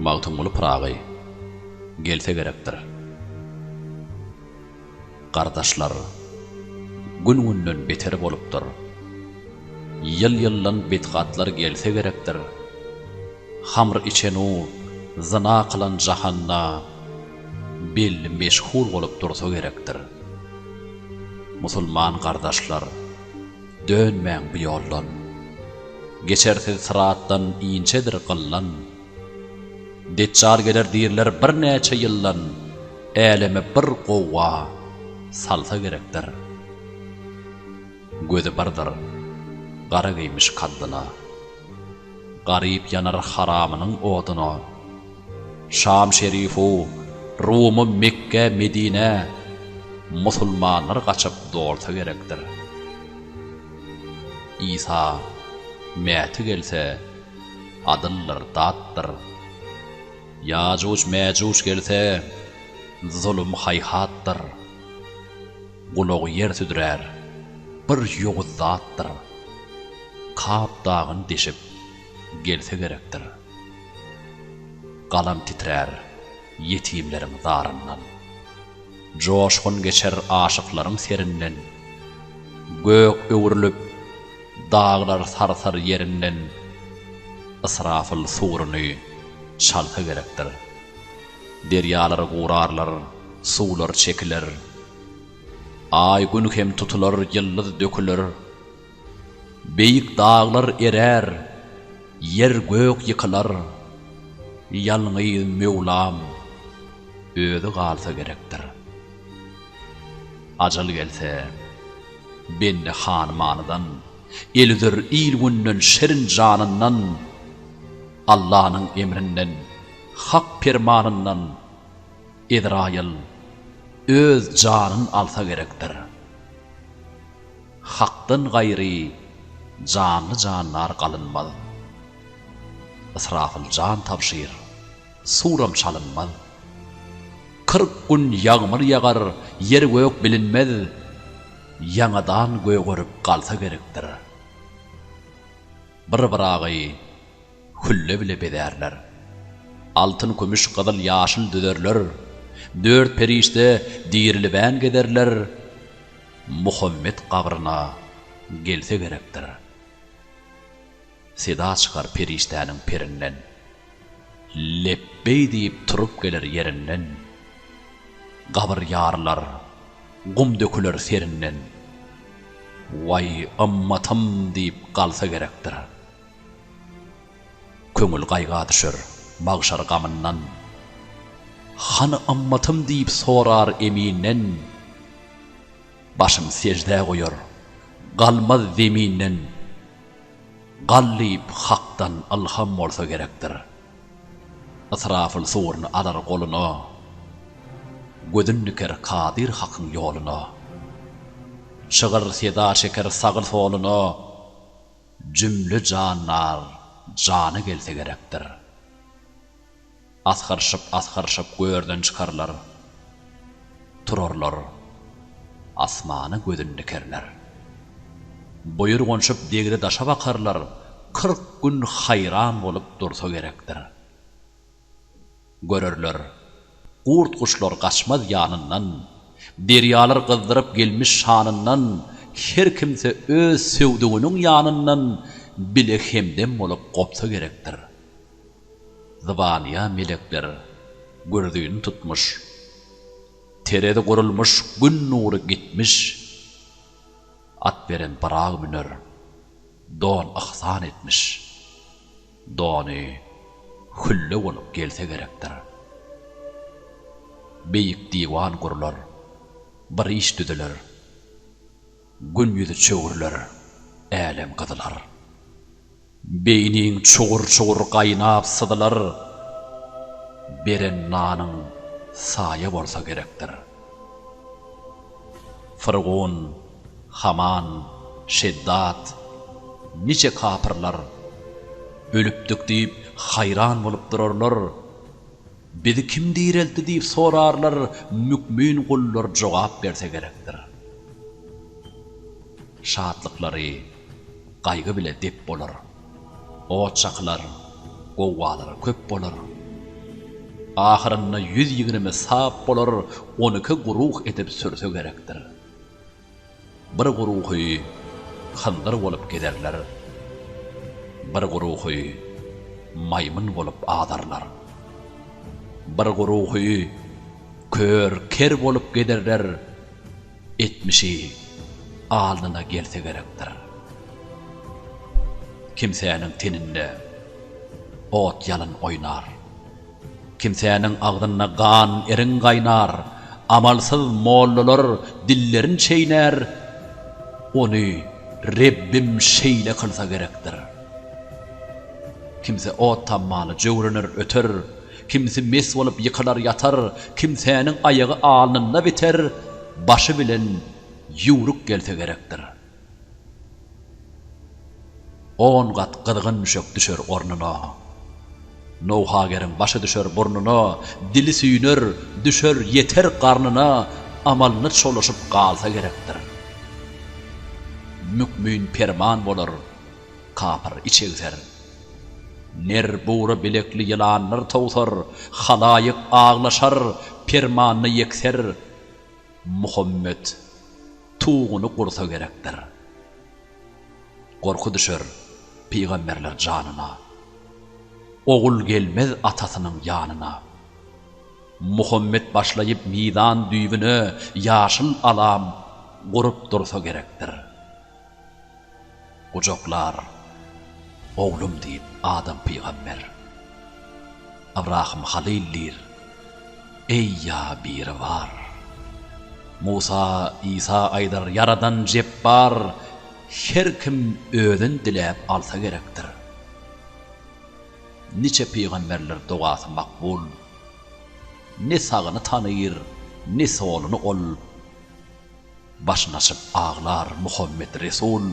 Magtymguly Pyragy gelse gerekdir. Gardaşlar, gün-günden beter bolupdyr. Ýyl-ýyldan betgatlar gelse gerekdir. Hamr içen-u, zyna kylan jahanda belli meşhur bolup dursa gerekdir. Musulman gardaşlar, dönmäň bu ýoldan. Geçersiz syratdan inçedir gyldan. Deçjal geler diýrler birnäçe ýyldan, Äleme bir gowga salsa gerekdir. Gözi birdir, gara geýmiş kaddyna. Garyp ýanar haramynyň oduna. Şam şerifu, Rumy, Mekge, Medinä musulmanlar gaçyp dolsa gerekdir. Isa, Mäti gelse, adyldyr, datdyr. Ýajuj-mäjuj gelse, zulum haýhatdyr. Gulagy ýer südrär, bir ýowuz zatdyr. Kap dagyn deşip, gelse gerekdir. Galam titrär ýetimleriň zaryndan. Joşgun geçer aşyklaryň serinden. Gök öwrülip, daglar sarsar ýerinden. Ysrafyl suruny çalsa gerekdir. Derýalar gurarlar, suwlar çekiler. Aý-gün hem tutular, ýyldyz döküler. Beýik daglar erär, ýer-gök ýykylar. Ýalňyz Möwlam özi galsa gerekdir. Ajal gelse, bende hany-manydan, El üzer il-günden, şirin janyndan, Allanyň emrinden, Hak permanyndan Ezraýyl öz janyn alsa gerekdir. Hakdan gaýry janly-jandar galynmaz. Ysrafyl jan tabşyr, suram çalynmaz. 40 gün ýagmyr ýagar, ýer-gök bilinmez, Ýaňadan gögerip galsa gerekdir. Bir-biragy hülle bile bezärler. Altyn, kümüş, gyzyl, ýaşyl düzerler. Dört perişde dirilibän gezerler. Muhammet gabryna gelse gerekdir. Seda çykar perişdäniň perinden. Lepbeý diýip turup geler ýerinden. Gabyr ýarylar, gum döküler serinden. Waý, ymmatym diýip galsa gerekdir. Köňül gaýga düşer magşar gamyndan. Hany ymmatym diýip sorar eminden. Başyn seždä goýar, galmaz zeminden. Gal diýip Hakdan ylham bolsa gerekdir. Ysrafyl suruny alar goluna. Gözün diker Kadyr Hakyň ýoluna. Çygyr seda çeker sagy-soluna. Jümle jandar jana gelse gerekdir. Asgyryşyp-asgyryşyp görden çykarlar. Turarlar, asmana gözün dikerler. Buýurganyşyp degre-daşa bakarlar, 40 gün haýran bolup dursa gerekdir. Görerler, gurt-guşlar gaçmaz ýanyndan, Derýalar gyzdyryp gelmiş şanyndan, Her kimse öz söwdüginiň ýanyndan Bile hemdem bolup gopsa gerekdir. Zybanyýa melekler gürzüni tutmuş, Terezi gurulmuş, gün nury gitmiş, At beren Byrag müner, don yhsan etmiş. Dony hülle bolup gelse gerekdir. Beýik diwan gurlar, bir iş düzüler. Gün ýüzi çöwrüler, älem gyzylar. Beýniň çugur-çugur gaýnap syzylar. Beren nanyň saýa bolsa gerekdir. Fyrgun, Haman, Şeddat, niçe kapyrlar, Ölüpdik diýip, haýran bolup durarlar. Bizi kim direltdi diýip sorarlar, Mükmin gullar jogap berse gerekdir. Şatlyklary gaýgy bile dep bolar. Ot çakylar, gowgalar köp bolar. Ahyrynda 120 sap bolar, on iki guruh edip sürse gerekdir. Bir guruhy hyndyr bolup gezerler, bir guruhy maýmyn bolup azarlar. Bir guruhy kör, ker bolup gezerler, etmişi alnyna gelse gerekdir. Kimsäniň teninde ot-ýalyn oýnar. Kimsäniň agzynda gan eriň gaýnar, Amalsyz mollalar dillerin çeýnär, Ony Rebbim şeýle kylsa gerekdir. Kimse ot tammaly jöwrener öter, Kimsi mes bolup ýykylar ýatar, Kimsäniň aýagy alnynda biter, Başy bilen ýüwrük gelse gerekdir. On gat gyzgyn düşek düşer ornuna. Nowhageriň başy düşer burnuna, Dili süýner, düşer, ýeter garnyna, Amalyna çolaşyp galsa gerekdir. Mükmin perman bolar, kapyr iç egser. Ner bugra bilekli ýylanlar towsar, Halaýyk aglaşar, permanyna ýekser. Muhammet tuguny gursa gerekdir. Gorky düşer pygamberler janyna. Ogul gelmez atasynyň ýanyna. Muhammet başlaýyp mizan düýbüne ýaşyl alam gurup dursa gerekdir. Gujaklar, Oglum diýip Adam pygamber. Ybrahym Halyl diýr, Eý ýa Biribar. Musa, Isa aýdar, Ýaradan Jepbar, Her kim özün diläp alsa gerekdir. Niçe pygamberler dogasy makbul, Ne sagyny tanyr, ne soluny ol. Başyn açyp aglar Muhammet Resul,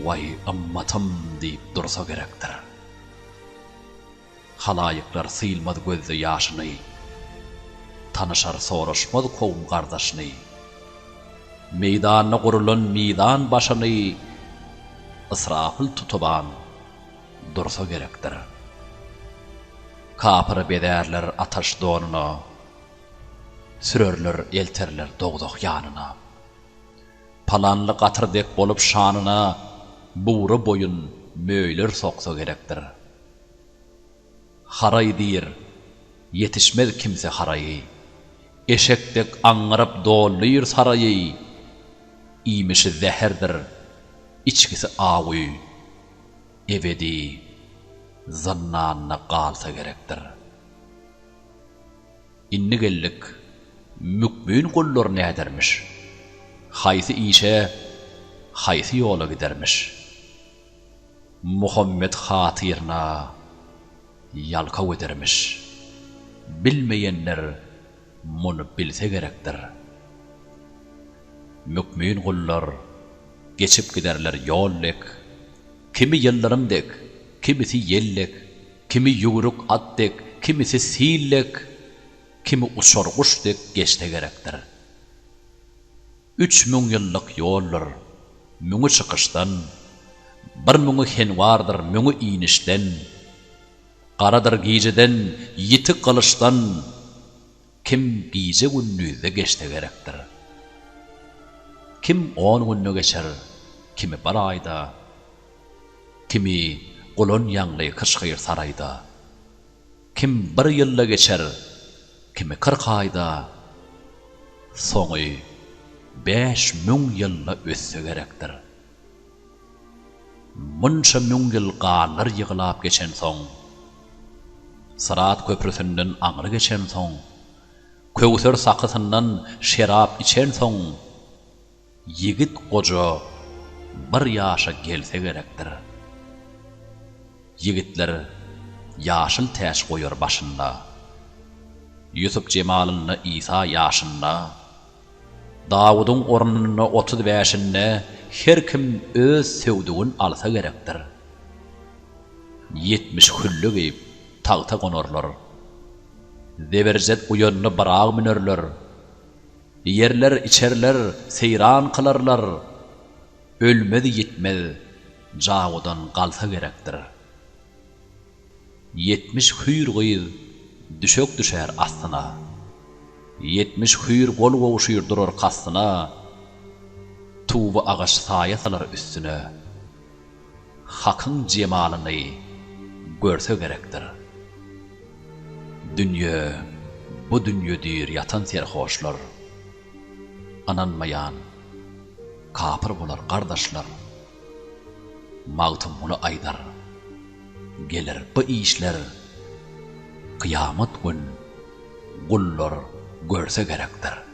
Waý ymmatym diýip dursa gerekdir. Halaýyklar sylmaz gözde ýaşyny, Tanyşar soraşmaz kowum gardaşyny. Meýdanda gurulan mizan başyny Ysrapyl tutuban dursa gerekdir. Kapyry bezärler ataş donuna, Sürerler, elterler dowzah ýanyna. Palanly gatyr dek bolup şanyna Bugra boýun möýler soksa gerekdir. Haraý diýr, ýetişmez kimse haraýy. Eşek dek aňňyryp doldyr saraýy. Iýmişi zäherdir, içgisi awy. Ebedi zyndanda galsa gerekdir. Indi geldik, mükmin gullar nädermiş? Haýsy işe, haýsy ýola gidermiş? Muhammet hatyryna ýalkaw edermiş. Bilmeýenler muny bilse gerekdir. Mükmin gullar geçip giderler ýol dek, Kimi ýyldyrym dek, kimisi ýel dek. Kimi ýüwrük at dek, kimisi sil dek, kimi uçar guş dek geçse gerekdir. 3000 ýyllyk ýoldur, müňi çykyşdan, bir müňi henwardyr, müňi inişden, garadyr gijeden, ýiti gylyçdan, kim gije-gündizde geçse gerekdir. Kim on günde geçer, kimi bir aýda, Kimi gulan ýaňly kyşgyr saraýda, Kim bir ýylda geçer, kimi 40 aýda, Soňy 5000 ýylda ötse gerekdir. Munça müň ýyl ganlar ýyglap geçensoň, Syrat köprüsinden aňry geçensoň, Köwser sakysyndan şerap içensoň, Ýigit goja bir ýaşa gelse gerekdir. Ýigitler ýaşyl täç goýar başynda. Ýusup jemalynda Isa ýaşynda. Dawudyň ornunda 30 bäşinde her kim öz söwdügin alsa gerekdir. 70 hülle geýip tagta gonarlar. Zeberjet uýanyna byrag münerler. Iýerler, içerler, seýran kylarlar, Ölmez-ýitmez jawudan galsa gerekdir. 70 hüýr gyz Düşek düşer astyna. 70 hüýr gol gowşur durar kastyna, Tuby agaç saýa salar üstüne. Hakyň jemalyny görse gerekdir. Dünýe, bu dünýe diýr ýatan serhoşlar. Ynanmaýan kapyr bolar gardaşlar. Magtymguly aýdar, Geler bu işler kyýamat gün gullar görse gerekdir.